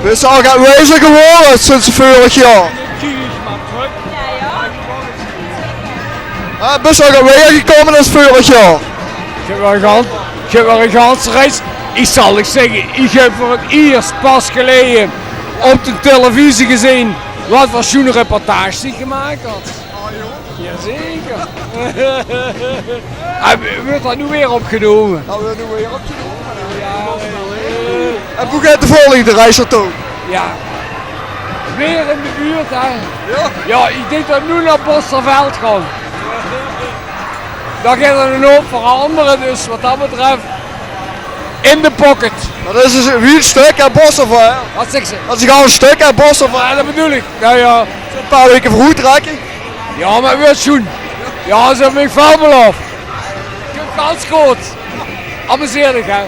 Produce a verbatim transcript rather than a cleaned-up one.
Bis se al get wijzer gewore sinds vörig jaor? Hè, bis se al get wijzer gekómme es vörig jaor? Ich höb waal ein gans, ich höb waal ein ganse reis. Ich zal uch zègke, ich höb veur 't iers pas geleje op de televisie gezeen waat veur sjoen reportages ich gemaak haw. Jazeker. Hae wuuert d'r noe weer opgenómme. Hae wuuert noe weer opgenómme. En wie geit de volgende reis d'r toe? Jao. Weer in de buurt, hè? Jao. Jao, ich dink det v'r noe nao Bosterveld gaon. Dao geit d'r ein houp verangere, dus waat det betröf, in de pocket. Det is dus wie ein stök, hè, Bosterveld, hè? Waat zaes se? Det is gewoon ein stök, hè, Bosterveld. Jao, det bedoel ich. Jao, jao. Ein paar waeke veuroet trèkke. Jao, mer 't wuuert sjoen. Jao, ze höbbe mich väöl belaof. Kump gans good. Amuseer dich, hè.